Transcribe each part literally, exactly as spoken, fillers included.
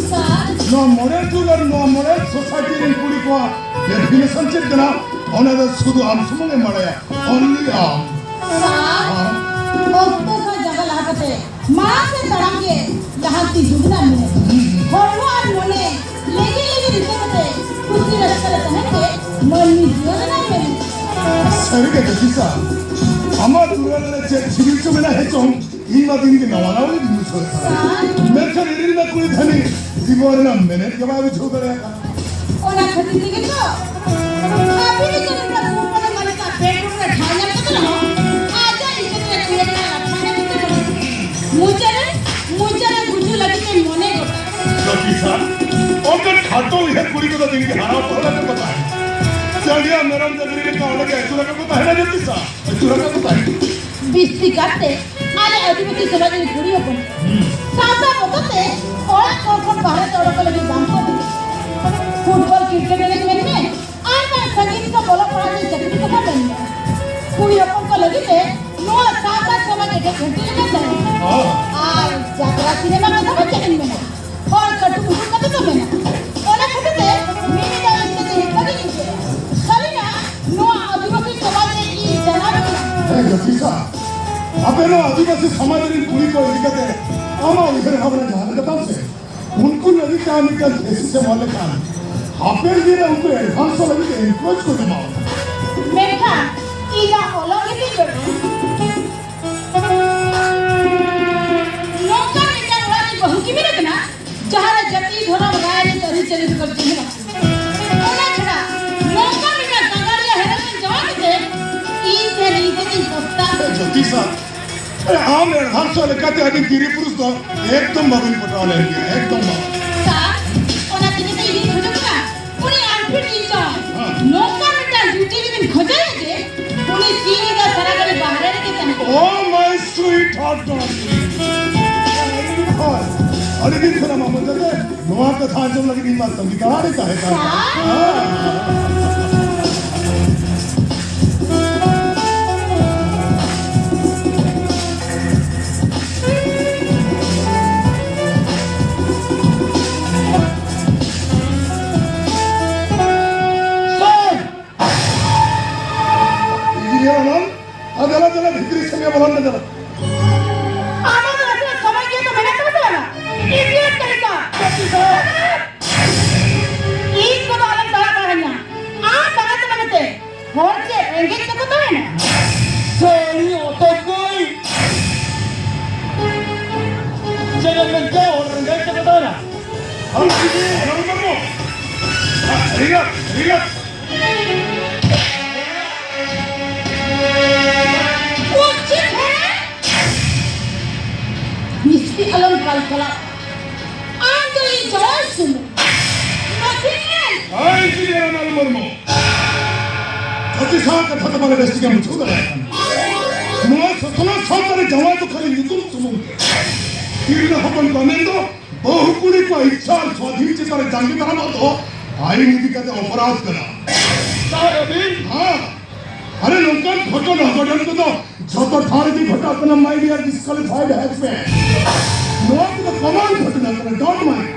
ᱥᱟᱨ᱾ ᱱᱚᱣᱟ ᱢᱚᱰᱮᱞ ᱴᱩᱞ ᱟᱨ ᱱᱚᱣᱟ model society ᱨᱮᱱ ᱠᱩᱲᱤ ᱠᱚᱣᱟᱜ ᱰᱮᱯᱷᱤᱱᱮᱥᱚᱱ ᱪᱮᱫ ᱠᱟᱱᱟ, ᱚᱱᱟ ᱫᱚ ᱥᱩᱫᱷᱩ ᱟᱢ ᱥᱩᱢᱩᱝ ᱮᱢ ᱵᱟᱲᱟᱭᱟ, only ᱟᱢ᱾ ᱥᱟᱨ, ᱚᱠᱛᱚ ᱥᱟᱶ ᱡᱟᱭᱜᱟ ᱞᱟᱦᱟ ᱠᱟᱛᱮ ᱢᱟᱲᱟᱝ ᱥᱮᱫ ᱛᱟᱲᱟᱢ ᱜᱮ ᱞᱟᱦᱟᱱᱛᱤ ᱡᱩᱜᱽ ᱨᱮᱱᱟᱜ ᱢᱮᱱᱮᱫ᱾ ᱦᱚᱲᱢᱚ ᱟᱨ ᱢᱚᱱᱮ ᱞᱮᱜᱮᱡ ᱞᱮᱜᱮᱡ ᱨᱤᱠᱟᱹ ᱠᱟᱛᱮ ᱠᱩᱥᱤ ᱨᱟᱹᱥᱠᱟᱹ ᱨᱮ ᱛᱟᱦᱮᱱ ᱜᱮ ᱢᱟᱹᱱᱢᱤ ᱡᱤᱭᱚᱱ ᱨᱮᱱᱟᱜ ᱢᱮᱱᱮᱫ᱾ ᱥᱟᱹᱨᱤ ᱜᱮ ᱡᱳᱛᱤᱥᱟ, ᱟᱢᱟᱜ ᱫᱩᱞᱟᱹᱲ ᱨᱮ ᱪᱮᱫ ᱪᱷᱤᱵᱤ ᱪᱚ ᱢᱮᱱᱟᱜ ᱦᱮᱪᱚᱝ, ᱤᱧ ᱢᱟ ᱫᱤᱱ ᱜᱮ ᱱᱟᱣᱟ ᱱᱟᱣᱟ ᱜᱤᱧ ᱵᱩᱡᱷᱟᱹᱣᱮᱫ ᱠᱟᱱᱟ᱾ ᱥᱟᱨ᱾ ᱢᱮᱱᱠᱷᱟᱱ ᱤᱧ ᱨᱮᱱ ᱠᱩᱲᱤ ᱫᱷᱟᱹᱱᱤ ᱡᱤᱵᱚᱱ ᱨᱮᱱᱟᱜ ᱢᱮᱱᱮᱫ ᱜᱮ ᱵᱟᱭ ᱵᱩᱡᱷᱟᱹᱣ ᱫᱟᱲᱮᱭᱟᱜ ᱠᱟᱱᱟ᱾ ᱚᱱᱟ ᱠᱷᱟᱹᱛᱤᱨ ᱛᱮᱜᱮ ᱛᱚ ᱟᱹᱵᱤᱱ ᱞᱮᱠᱟᱱ ᱢᱤᱫᱴᱟᱝ ᱥᱩᱯᱟᱨ ᱢᱟᱹᱞᱤᱠᱟᱜ ᱵᱮᱰᱨᱩᱢ ᱨᱮ ᱴᱷᱟᱶ ᱧᱟᱢ ᱠᱟᱛᱮ ᱨᱮᱦᱚᱸ ᱟᱡᱟᱜ ᱤᱡᱽᱡᱚᱛ ᱨᱮ ᱠᱩᱲᱤ ᱦᱚᱯᱚᱱᱟᱜ ᱞᱟᱴᱷᱟ ᱧᱟᱢ ᱠᱟᱛᱮ ᱨᱮᱦᱚᱸ ᱢᱚᱪᱟ ᱨᱮ, ᱢᱚᱪᱟ ᱨᱮ ᱜᱩᱡᱩ ᱞᱟᱹᱜᱤᱫ ᱮ ᱢᱚᱱᱮ ᱜᱚᱴᱟ᱾ ᱡᱳᱛᱤᱥᱟ, ᱚᱱᱠᱟᱱ ᱠᱷᱟᱴᱚ ᱩᱭᱦᱟᱹᱨ ᱠᱩᱲᱤ ᱠᱚᱫᱚ ᱫᱤᱱ ᱜᱮ ᱦᱟᱨᱟ ᱯᱟᱹᱦᱞᱟᱹ ᱠᱚ ᱛᱟᱦᱮᱱᱟ᱾ ᱪᱟᱹᱰᱤᱭᱟ ᱢᱮᱨᱚᱢ ᱰᱟᱹᱝᱨᱤ ᱞᱮᱠᱟ ᱚᱸᱰᱮ ᱜᱮ ᱟᱹᱪᱩᱨ ᱟᱠᱟ ᱠᱚ ᱛᱟᱦᱮᱱᱟ ᱡᱳᱛᱤᱥᱟ, ᱟᱹᱪᱩᱨ ᱟᱠᱟ ᱠᱚ ᱛᱟᱦᱮᱱᱟ᱾ ᱵᱤᱥᱛᱤ ᱠᱟᱛᱮ ᱟᱞᱮ ᱟᱹᱫᱤᱵᱟᱹᱥᱤ ᱥᱚᱢᱟᱡᱽ ᱨᱮᱱ ᱠᱩᱲᱤ ᱦᱚᱯᱚᱱ ᱥᱟᱶᱛᱟ ᱵᱚᱛᱚᱨ ᱛᱮ ᱚᱲᱟᱜ ᱠᱚ ᱠᱷᱚᱱ ᱵᱟᱦᱨᱮ ᱛᱮ ᱚᱰᱚᱠᱚᱜ ᱞᱟᱹᱜᱤᱫ ᱵᱟᱝ ᱠᱚ ᱫᱤᱞᱤ᱾ ᱯᱷᱩᱴᱵᱚᱞ, ᱠᱨᱤᱠᱮᱴ ᱮᱱᱮᱡ ᱢᱮᱱ ᱢᱮ, ᱟᱨ ᱵᱟᱝ ᱥᱟᱺᱜᱤᱧ ᱫᱤᱥᱚᱢ ᱚᱞᱚᱜ ᱯᱟᱲᱦᱟᱜ ᱨᱮ ᱪᱟᱹᱠᱨᱤ ᱠᱟᱛᱷᱟ ᱢᱮᱱ ᱢᱮ᱾ ᱠᱩᱲᱤ ᱦᱚᱯᱚᱱ ᱠᱚ ᱞᱟᱹᱜᱤᱫ ᱛᱮ ᱱᱚᱣᱟ ᱥᱟᱶᱛᱟ ᱥᱚᱢᱟᱡᱽ ᱮᱴᱟᱜ ᱜᱷᱟᱹᱴᱤ ᱞᱮᱠᱟ ᱛᱟᱦᱮᱸ᱾ ᱟᱨ ᱡᱟᱛᱨᱟ ᱥᱤᱱᱮᱢᱟ ᱠᱟᱛᱷᱟ ᱢᱟ ᱪᱮᱫ ᱮᱢ ᱢᱮᱱᱟ? ᱦᱚᱲ ᱠᱟᱹᱴᱩᱵ ᱩᱫᱩᱜ ᱠᱟᱛᱮ ᱠᱚ ᱢᱮᱱᱟ᱾ ᱚᱱᱟ ᱠᱷᱟᱹᱛᱤᱨ ᱛᱮ ᱢᱤᱢᱤᱫ ᱫᱚ ᱤᱧ ᱛᱮ ᱛᱮᱦᱮᱧ ᱵᱷᱟᱹᱜᱤᱧ ᱵᱩᱡᱷᱟᱹᱣᱟ᱾ ᱥᱟᱹᱨᱤᱱᱟᱜ ᱱᱚᱣᱟ ᱟᱹᱫᱤᱵᱟᱹᱥᱤ ᱥᱚᱢᱟᱡᱽ ᱨᱮ ᱤᱧ ᱡᱟᱱᱟᱢ ᱮᱱᱟ᱾ ᱦᱮᱸ ᱡᱳᱛᱤᱥᱟ, ᱟᱯᱮ ᱱᱚᱣᱟ ᱟᱹᱫᱤᱵᱟᱹᱥᱤ ᱥᱚᱢᱟᱡᱽ ᱨᱮᱱ ᱠᱩᱲᱤ ᱠᱚ ᱤᱫᱤ ᱠᱟᱛᱮ ᱟᱢᱟᱜ ᱩᱭᱦᱟᱹᱨ ᱵᱷᱟᱵᱽᱱᱟ ᱡᱟᱦᱟᱸ ᱞᱮᱠᱟ ᱛᱟᱢ ᱥᱮ, ᱩᱱᱠᱩ ᱞᱟᱹᱜᱤᱫ ᱛᱮ ᱟᱢ ᱢᱤᱫᱴᱟᱝ ᱛᱷᱤᱥᱤᱥ ᱮᱢ ᱚᱞ ᱞᱮᱠᱷᱟᱱ ᱦᱟᱯᱮᱱ ᱫᱤᱱ ᱨᱮ ᱩᱱᱠᱩ ᱮᱰᱵᱷᱟᱱᱥ ᱞᱟᱹᱜᱤᱫ ᱮᱱᱠᱟᱨᱮᱡᱽ ᱠᱚ ᱧᱟᱢᱟ᱾ ᱢᱮᱱᱠᱷᱟᱱ ᱤᱧᱟᱹᱜ ᱚᱞᱚᱜ ᱜᱮᱛᱤᱧ ᱵᱟᱹᱱᱩᱜᱼᱟ᱾ ᱱᱚᱝᱠᱟᱱ ᱢᱤᱫᱴᱟᱝ ᱚᱲᱟᱜ ᱨᱤᱧ ᱵᱟᱹᱦᱩ ᱠᱤᱢᱤᱱ ᱟᱠᱟᱱᱟ, ᱡᱟᱦᱟᱸ ᱨᱮ ᱡᱟᱹᱛᱤ, ᱫᱷᱚᱨᱚᱢ, ᱨᱟᱭᱨᱤᱛ, ᱟᱹᱨᱤᱪᱟᱹᱞᱤ ᱫᱚᱠᱚ ᱪᱤᱱᱦᱟᱹᱣᱟ᱾ ᱚᱱᱟ ᱪᱷᱟᱰᱟ ᱱᱚᱝᱠᱟ ᱢᱤᱫᱴᱟᱝ ᱠᱟᱸᱜᱟᱲᱤᱭᱟᱹ ᱦᱮᱨᱮᱞ ᱨᱮᱱ ᱡᱟᱶᱟᱭ ᱠᱟᱛᱮ ᱤᱧ ᱛᱮ ᱤᱧ ᱛᱮᱜᱤᱧ ᱯᱚᱥᱛᱟᱜ ᱠᱟᱱᱟ᱾ ᱡᱳᱛᱤᱥᱟ, ᱟᱢ ᱮᱰᱵᱷᱟᱱᱥ ᱞᱮᱠᱟᱛᱮ ᱟᱹᱰᱤ ᱛᱤᱨᱤ ᱯᱩᱨᱩᱥ ᱫᱚ ᱮᱠᱫᱚᱢ ᱵᱟᱵᱤᱱ ᱯᱚᱴᱟᱣ ᱞᱮᱱ ᱜᱮᱭᱟ, ᱮᱠᱫᱚᱢ ᱵᱟᱝ᱾ ᱥᱟᱨ, ᱚᱱᱟ ᱛᱮᱜᱮ ᱛᱚ ᱤᱧᱤᱧ ᱠᱷᱚᱡᱚᱜ ᱠᱟᱱᱟ, ᱩᱱᱤ ᱟᱱᱯᱷᱤᱴ ᱴᱤᱪᱟᱨ ᱦᱮᱸ᱾ ᱱᱚᱝᱠᱟ ᱢᱤᱫᱴᱟᱝ ᱰᱤᱭᱩᱴᱤ ᱨᱮᱵᱤᱱ ᱠᱷᱚᱡᱟᱭᱟ ᱡᱮ ᱩᱱᱤ ᱥᱤᱧ ᱧᱤᱫᱟᱹ ᱥᱟᱨᱟ ᱜᱷᱟᱹᱲᱤ ᱵᱟᱦᱨᱮ ᱨᱮᱜᱮ ᱛᱟᱦᱮᱸ ᱠᱟᱱᱟ᱾ Oh my sweetheart darling. ᱦᱳᱭ, ᱟᱹᱰᱤ ᱫᱤᱱ ᱠᱷᱚᱱᱟᱜ ᱢᱟᱢᱚ ᱛᱟᱠᱚ ᱱᱚᱣᱟ ᱠᱟᱛᱷᱟ ᱟᱸᱡᱚᱢ ᱞᱟᱹᱜᱤᱫ ᱤᱧ ᱢᱟ ᱛᱟᱺᱜᱤ ᱛᱟᱲᱟᱜ ᱨᱮ ᱛᱟᱦᱮᱸ ᱠᱟᱱ᱾ ᱥᱟᱨ᱾ ᱟᱢ ᱪᱮᱫ ᱮᱢ ᱨᱚᱲ ᱵᱟᱹᱱᱩᱜ? ᱥᱟᱹᱨᱤᱜᱮ, ᱥᱟᱹᱨᱤᱜᱮ᱾ ᱩᱪᱤᱛ ᱦᱮ᱾ ᱢᱤᱥᱛᱨᱤ ᱟᱞᱚᱢ ᱠᱟᱞᱠᱟᱞᱟ᱾ ᱟᱢ ᱫᱚ ᱤᱧ ᱡᱟᱶᱟᱭ ᱥᱩᱢᱩᱝ᱾ ᱢᱟᱥᱤ᱾ ᱦᱳᱭ, ᱤᱧᱡᱤᱱᱤᱭᱟᱨ ᱟᱢᱟᱞ ᱢᱩᱨᱢᱩ᱾ ᱡᱷᱚᱛᱚ ᱥᱟᱶ ᱠᱟᱛᱷᱟ ᱫᱚ ᱵᱟᱞᱮ ᱵᱮᱥ ᱴᱷᱤᱠᱮᱢ ᱵᱩᱡᱷᱟᱹᱣ ᱫᱟᱲᱮᱭᱟᱜ ᱠᱟᱱᱟ᱾ ᱱᱚᱣᱟ ᱥᱟᱛᱱᱟ ᱥᱟᱶᱛᱟ ᱨᱮ ᱡᱟᱶᱟᱭ ᱫᱚ ᱠᱷᱟᱹᱞᱤ ᱧᱩᱛᱩᱢ ᱥᱩᱢᱩᱝ ᱜᱮ᱾ ᱛᱤᱨᱞᱟᱹ ᱦᱚᱯᱚᱱ ᱠᱚᱣᱟᱜ ᱢᱮᱱ ᱫᱚ ᱵᱟᱹᱦᱩ ᱠᱩᱲᱤ ᱠᱚᱣᱟᱜ ᱤᱪᱪᱷᱟ ᱟᱨ ᱥᱣᱟᱫᱷᱤᱱ ᱪᱮᱛᱟᱱ ᱨᱮ ᱡᱟᱸᱜᱮ ᱫᱟᱨᱟᱢᱟᱜ ᱫᱚ ᱟᱹᱭᱤᱱ ᱤᱫᱤ ᱠᱟᱛᱮ ᱚᱯᱚᱨᱟᱫᱷ ᱠᱟᱱᱟ᱾ ᱥᱟᱨ ᱟᱹᱵᱤᱱ? ᱦᱮᱸ᱾ ᱟᱨᱮ, ᱱᱚᱝᱠᱟᱱ ᱜᱷᱚᱴᱚᱱᱟ, ᱚᱜᱷᱚᱴᱚᱱ ᱠᱚᱫᱚ ᱡᱷᱚᱛᱚ ᱴᱷᱟᱶ ᱨᱮᱜᱮ ᱜᱷᱚᱴᱟᱜ ᱠᱟᱱᱟ, my dear disqualified husband. ᱱᱚᱣᱟ ᱠᱚᱫᱚ common ᱜᱷᱚᱴᱚᱱᱟ ᱠᱟᱱᱟ, don't mind.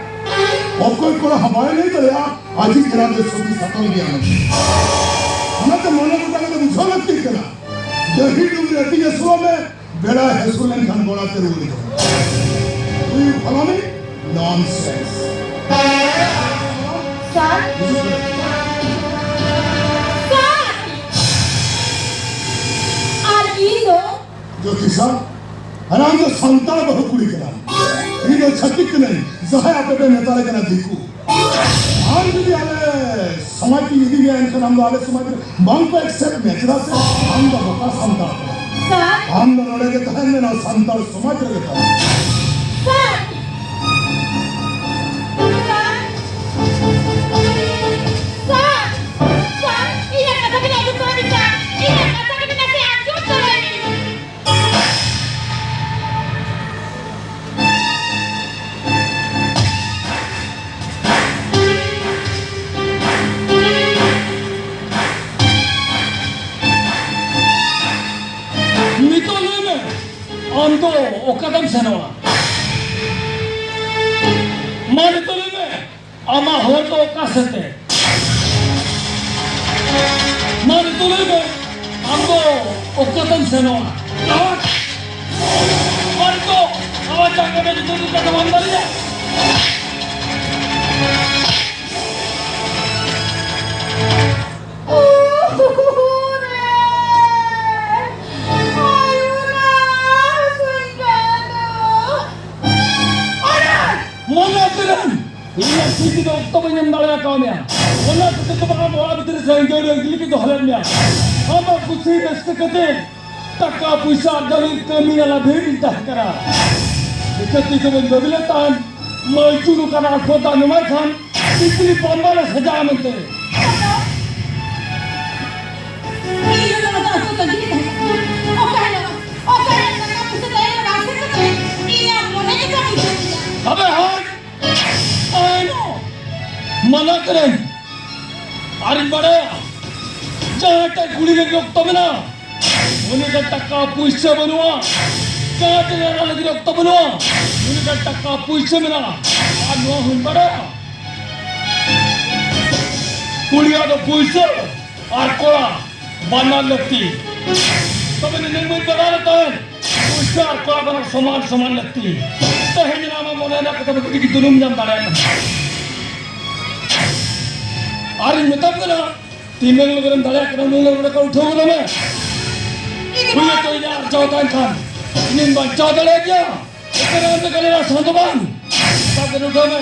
ᱚᱠᱚᱭ ᱠᱚᱲᱟ ᱦᱚᱸ ᱵᱟᱭ ᱞᱟᱹᱭ ᱫᱟᱲᱮᱭᱟᱜᱼᱟ, ᱟᱡᱤᱡ ᱮᱨᱟ ᱫᱚ ᱥᱩᱫᱷᱩ ᱥᱟᱛᱟᱞ ᱜᱮᱭᱟ ᱢᱮᱱᱛᱮ᱾ ᱚᱱᱟᱛᱮ ᱢᱚᱱᱮ ᱜᱚᱴᱟ ᱠᱟᱛᱮ ᱵᱩᱡᱷᱟᱹᱣ ᱞᱟᱹᱠᱛᱤᱜ ᱠᱟᱱᱟ᱾ ᱰᱟᱹᱦᱤ ᱰᱩᱝᱨᱤ ᱟᱹᱛᱤᱧ ᱟᱹᱥᱩᱞᱚᱜ ᱢᱮ, ᱵᱮᱲᱟᱭ ᱦᱟᱹᱥᱩᱨ ᱞᱮᱱᱠᱷᱟᱱ ᱜᱚᱲᱟ ᱛᱮ ᱨᱩᱣᱟᱹᱲ ᱦᱤᱡᱩᱜ ᱢᱮ᱾ Do you follow me? Nonsense. ᱥᱟᱨ? ᱦᱤᱡᱩᱜ ᱢᱮ᱾ ᱥᱟᱨ! ᱟᱨ ᱤᱧ ᱫᱚ? ᱡᱳᱛᱤᱥᱟ, ᱟᱨ ᱟᱢ ᱫᱚ ᱥᱟᱱᱛᱟᱲ ᱵᱟᱹᱦᱩ ᱠᱩᱲᱤ ᱠᱟᱱᱟᱢ᱾ ᱤᱧ ᱫᱚ ᱪᱷᱟᱹᱛᱤᱠ ᱠᱟᱹᱱᱟᱹᱧ, ᱡᱟᱦᱟᱸᱭ ᱟᱯᱮ ᱯᱮ ᱢᱮᱛᱟᱞᱮ ᱠᱟᱱᱟ ᱫᱤᱠᱩ᱾ ᱟᱢ ᱡᱩᱫᱤ ᱟᱞᱮ ᱥᱚᱢᱟᱡᱽ ᱯᱮ ᱤᱫᱤ ᱢᱮᱭᱟ, ᱮᱱᱠᱷᱟᱱ ᱟᱢ ᱫᱚ ᱟᱞᱮ ᱥᱚᱢᱟᱡᱽ ᱨᱮ ᱵᱟᱝ ᱠᱚ accept ᱢᱮᱭᱟ, ᱪᱮᱫᱟᱜ ᱥᱮ ᱟᱢ ᱫᱚ ᱵᱟᱠᱟ ᱥᱟᱱᱛᱟᱲ ᱠᱟᱱᱟᱢ᱾ ᱥᱟᱨ᱾ ᱟᱢ ᱫᱚ ᱱᱚᱰᱮ ᱜᱮ ᱛᱟᱦᱮᱱ ᱢᱮ, ᱱᱚᱣᱟ ᱥᱟᱱᱛᱟᱲ ᱥᱚᱢᱟᱡᱽ ᱨᱮᱜᱮ ᱛᱟᱦᱮᱱ ᱢᱮ᱾ ᱥᱟᱨ᱾ ᱥᱟᱨ᱾ ᱥᱟᱨ᱾ ᱥᱟᱨ, ᱤᱧᱟᱹᱜ ᱠᱟᱛᱷᱟ ᱵᱤᱱ ᱟᱸᱡᱚᱢ ᱛᱟᱵᱚᱱᱟ, ᱥᱟᱨ᱾ ᱤᱧᱟᱹᱜ ᱠᱟᱛᱷᱟ ᱵᱤᱱ ᱱᱟᱥᱮ ᱟᱸᱡᱚᱢ ᱛᱟᱵᱚᱱᱟ᱾ ᱱᱤᱛᱚᱜ ᱞᱟᱹᱭ ᱢᱮ, ᱟᱢ ᱫᱚ ᱚᱠᱟᱛᱮᱢ ᱥᱮᱱᱚᱜᱼᱟ? ᱢᱟ ᱱᱤᱛᱚᱜ ᱞᱟᱹᱭ ᱢᱮ, ᱟᱢᱟᱜ ᱦᱚᱨ ᱫᱚ ᱚᱠᱟ ᱥᱮᱫ ᱛᱮ? ᱢᱟ ᱱᱤᱛᱚᱜ ᱞᱟᱹᱭ ᱢᱮ, ᱟᱢ ᱫᱚ ᱚᱠᱟᱛᱮᱢ ᱥᱮᱱᱚᱜᱼᱟ? ᱢᱟ ᱱᱤᱛᱚᱜ ᱟᱢᱟᱜ ᱡᱟᱸᱜᱟ ᱨᱮ ᱡᱩᱫᱤ ᱱᱤᱛᱚᱜ ᱫᱚ ᱵᱟᱢ ᱫᱟᱲᱮᱭᱟᱜᱼᱟ᱾ ᱢᱚᱱᱮ ᱟᱹᱛᱩ ᱨᱮᱱ ᱤᱧᱟᱹᱜ ᱠᱩᱥᱤ ᱫᱚ ᱚᱠᱛᱚ ᱵᱟᱹᱧ ᱮᱢ ᱫᱟᱲᱮ ᱟᱠᱟᱣ ᱢᱮᱭᱟ᱾ ᱚᱱᱟ ᱠᱷᱟᱹᱛᱤᱨ ᱛᱮ ᱵᱟᱝ ᱚᱲᱟᱜ ᱵᱷᱤᱛᱨᱤ ᱨᱮ ᱥᱮᱸᱜᱮᱞ ᱨᱮ ᱜᱤᱞᱤ ᱠᱚ ᱫᱚᱦᱚ ᱞᱮᱫ ᱢᱮᱭᱟ᱾ ᱟᱢᱟᱜ ᱠᱩᱥᱤ ᱨᱟᱹᱥᱠᱟᱹ ᱠᱷᱟᱹᱛᱤᱨ ᱴᱟᱠᱟ ᱯᱩᱭᱥᱟᱹ ᱟᱨᱡᱟᱣ ᱞᱟᱹᱜᱤᱫ ᱠᱟᱹᱢᱤ ᱟᱞᱟ ᱵᱷᱤᱲ ᱤᱧ ᱛᱟᱦᱮᱸ ᱠᱟᱱᱟ᱾ ᱱᱤᱛᱚᱜ ᱛᱤᱥ ᱦᱚᱸ ᱵᱟᱹᱧ ᱵᱟᱹᱜᱤ ᱞᱮᱫ ᱛᱟᱦᱮᱸᱱ᱾ ᱢᱟᱹᱭ ᱪᱩᱱᱩ ᱠᱟᱱᱟ ᱟᱨ ᱯᱚᱫᱟ ᱱᱚᱣᱟᱭ ᱠᱷᱟᱱ ᱛᱤᱛᱨᱤ ᱯᱟᱢᱵᱟ ᱨᱮ ᱥᱟᱡᱟᱜᱼᱟ ᱢᱮᱱᱛᱮ᱾ ᱤᱧ ᱫᱚ ᱱᱚᱣᱟ ᱫᱚ ᱟᱹᱛᱩ ᱛᱟᱹᱜᱤ ᱨᱮ ᱛᱟᱦᱮᱸ ᱠᱟᱱᱟ᱾ ᱚᱠᱟ ᱦᱤᱞᱳᱜ, ᱚᱠᱟ ᱦᱤᱞᱳᱜ ᱴᱟᱠᱟ ᱯᱩᱭᱥᱟᱹ ᱛᱟᱭᱚᱢ ᱨᱮ ᱵᱟᱝ ᱥᱮᱱ ᱠᱟᱛᱮ ᱤᱧᱟᱜ ᱢᱚᱱᱮ ᱜᱮ ᱵᱟᱝ ᱵᱩᱡᱷᱟᱹᱣ ᱠᱮᱫᱟ᱾ ᱟᱵᱮ ᱦᱚᱲ! ᱟᱭᱱᱚ! ᱢᱟᱱᱟ ᱠᱟᱹᱱᱟᱹᱧ᱾ ᱟᱨᱤᱧ ᱵᱟᱲᱟᱭᱟ, ᱡᱟᱦᱟᱸᱭ ᱴᱷᱮᱱ ᱠᱩᱲᱤ ᱞᱟᱹᱜᱤᱫ ᱚᱠᱛᱚ ᱢᱮᱱᱟᱜᱼᱟ, ᱩᱱᱤ ᱴᱷᱮᱱ ᱴᱟᱠᱟ ᱯᱩᱭᱥᱟᱹ ᱵᱟᱹᱱᱩᱜᱼᱟ᱾ ᱡᱟᱦᱟᱸᱭ ᱴᱷᱮᱱ ᱮᱨᱟ ᱞᱟᱹᱜᱤᱫ ᱚᱠᱛᱚ ᱵᱟᱹᱱᱩᱜᱼᱟ, ᱩᱱᱤ ᱴᱷᱮᱱ ᱴᱟᱠᱟ ᱯᱩᱭᱥᱟᱹ ᱢᱮᱱᱟᱜᱼᱟ᱾ ᱟᱨ ᱱᱚᱣᱟ ᱦᱚᱸᱧ ᱵᱟᱲᱟᱭᱟ, ᱠᱩᱲᱤᱭᱟᱜ ᱫᱚ ᱯᱩᱭᱥᱟᱹ ᱟᱨ ᱠᱚᱲᱟ ᱵᱟᱱᱟᱨ ᱞᱟᱹᱠᱛᱤ᱾ ᱛᱚᱵᱮ ᱱᱤᱱᱟᱹᱜ ᱢᱟᱹᱧ ᱵᱟᱲᱟᱭ ᱞᱮᱫ ᱛᱟᱦᱮᱸᱫ, ᱯᱩᱭᱥᱟᱹ ᱟᱨ ᱠᱚᱲᱟ ᱵᱟᱱᱟᱨ ᱥᱚᱢᱟᱱ ᱥᱚᱢᱟᱱ ᱞᱟᱹᱠᱛᱤ᱾ ᱛᱮᱦᱮᱧ ᱟᱢᱟᱜ ᱢᱚᱱᱮ ᱨᱮᱱᱟᱜ ᱠᱟᱛᱷᱟ ᱵᱟᱹᱜᱤ ᱛᱮᱜᱮ ᱫᱩᱱᱩᱢ ᱧᱟᱢ ᱫᱟᱲᱮᱭᱟᱜ ᱠᱟᱱᱟ᱾ ᱟᱨᱤᱧ ᱢᱮᱛᱟᱢ ᱠᱟᱱᱟ, ᱛᱤᱱᱟᱹᱜ ᱞᱚᱜᱚᱱᱮᱢ ᱫᱟᱲᱮᱭᱟᱜ ᱠᱟᱱᱟ, ᱩᱱᱟᱹᱜ ᱞᱚᱜᱚᱱ ᱠᱚ ᱩᱴᱷᱟᱹᱣ ᱜᱚᱫᱚᱜ ᱢᱮ᱾ ᱤᱧ ᱫᱚ ᱦᱩᱭ ᱟᱛᱚ ᱤᱧᱟᱹᱜ ᱟᱨᱡᱟᱣ ᱛᱟᱦᱮᱱ ᱠᱷᱟᱱ, ᱤᱧᱤᱧ ᱵᱟᱧᱪᱟᱣ ᱫᱟᱲᱮᱭᱟᱜ ᱜᱮᱭᱟ᱾ ᱮᱠᱟᱞ ᱚᱱᱛᱮ ᱠᱟᱞᱮ ᱨᱟᱥ ᱦᱚᱸ ᱫᱚ ᱵᱟᱝ᱾ ᱢᱮᱛᱟ ᱠᱚ ᱩᱴᱷᱟᱹᱣ ᱢᱮ᱾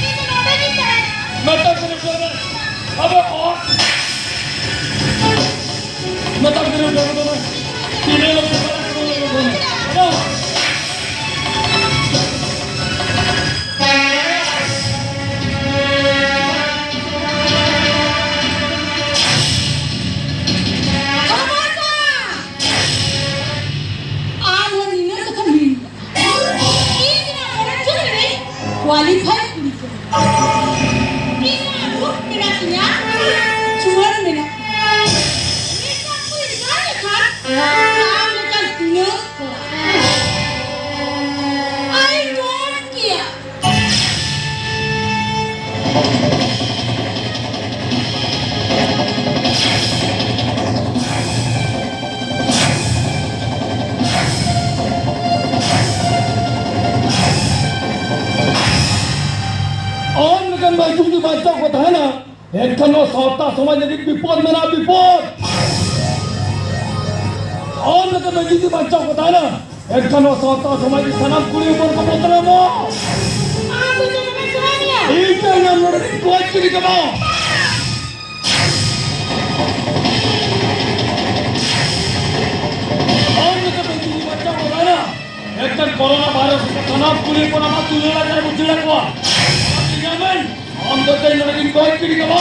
ᱤᱧ ᱫᱚ ᱱᱚᱰᱮ ᱜᱤᱧ ᱛᱟᱦᱮᱱᱟ᱾ ᱢᱮᱛᱟ ᱠᱚ ᱩᱴᱷᱟᱹᱣ ᱢᱮ᱾ ᱟᱵᱚ ᱚ-, ᱢᱮᱛᱟ ᱠᱚ ᱩᱴᱷᱟᱹᱣ ᱢᱮ᱾ ᱛᱤᱨᱮ ᱞᱚᱜᱚᱱ ᱠᱚ ᱩᱴᱷᱟᱹᱣ ᱢᱮ᱾ ᱟᱵᱚ ᱟᱨᱦᱚᱸ ᱱᱤᱱᱟᱹᱜ ᱠᱟᱛᱷᱟ ᱢᱮᱱ ᱤᱧ ᱢᱟ ᱢᱚᱱᱮ ᱦᱚᱪᱚ ᱠᱮᱫᱟᱹᱧ qualified ᱠᱩᱲᱤ ᱠᱟᱱᱟᱹᱧ᱾ ᱤᱧ ᱢᱟ ᱨᱩᱯ ᱢᱮᱱᱟᱜ ᱛᱤᱧᱟ, ᱡᱩᱣᱟᱹᱱ ᱢᱮᱱᱟᱜ ᱛᱤᱧᱟ᱾ ᱢᱤᱫᱴᱟᱝ ᱠᱩᱲᱤ ᱡᱩᱣᱟᱹᱱ ᱞᱮᱠᱷᱟᱱ ᱟᱢ ᱞᱮᱠᱟᱱ ᱛᱤᱱᱟᱹᱜ ᱠᱚᱲᱟ᱾ I don't care. ᱟᱢ ᱞᱮᱠᱟᱱ ᱢᱟᱹᱭ ᱡᱩᱫᱤ ᱵᱟᱧᱪᱟᱣ ᱠᱚ ᱛᱟᱦᱮᱱᱟ, ᱮᱱᱠᱷᱟᱱ ᱱᱚᱣᱟ ᱥᱟᱶᱛᱟ ᱥᱚᱢᱟᱡᱽ ᱞᱟᱹᱜᱤᱫ ᱵᱤᱯᱚᱫ ᱢᱮᱱᱟᱜᱼᱟ, ᱵᱤᱯᱚᱫ᱾ ᱟᱢ ᱞᱮᱠᱟᱱ ᱢᱟᱹᱭ ᱡᱩᱫᱤ ᱵᱟᱧᱪᱟᱣ ᱠᱚ ᱛᱟᱦᱮᱱᱟ, ᱮᱱᱠᱷᱟᱱ ᱱᱚᱣᱟ ᱥᱟᱶᱛᱟ ᱥᱚᱢᱟᱡᱽ ᱨᱮ ᱥᱟᱱᱟᱢ ᱠᱩᱲᱤ ᱦᱚᱯᱚᱱ ᱠᱚ ᱵᱚᱫᱱᱟᱢᱚᱜᱼᱟ᱾ ᱟᱢ ᱫᱚ ᱜᱤᱰᱤ ᱠᱟᱢᱟ᱾ ᱟᱢ ᱞᱮᱠᱟᱛᱮ ᱡᱩᱫᱤ ᱵᱟᱧᱪᱟᱣ ᱠᱚ ᱛᱟᱦᱮᱱᱟ, ᱮᱱᱠᱷᱟᱱ ᱠᱳᱨᱳᱱᱟ ᱵᱷᱟᱭᱨᱟᱥ ᱞᱮᱠᱟ ᱥᱟᱱᱟᱢ ᱠᱩᱲᱤ ᱦᱚᱯᱚᱱ ᱟᱢᱟᱜ ᱫᱩᱞᱟᱹᱲ ᱟᱡᱟᱨ ᱵᱩᱡᱷᱟᱹᱣ ᱠᱚᱣᱟ᱾ ᱟᱢ ᱫᱚ ᱛᱮᱦᱮᱧ ᱱᱚᱰᱮ ᱜᱤᱧ ᱜᱚᱡ ᱜᱤᱰᱤ ᱠᱟᱢᱟ᱾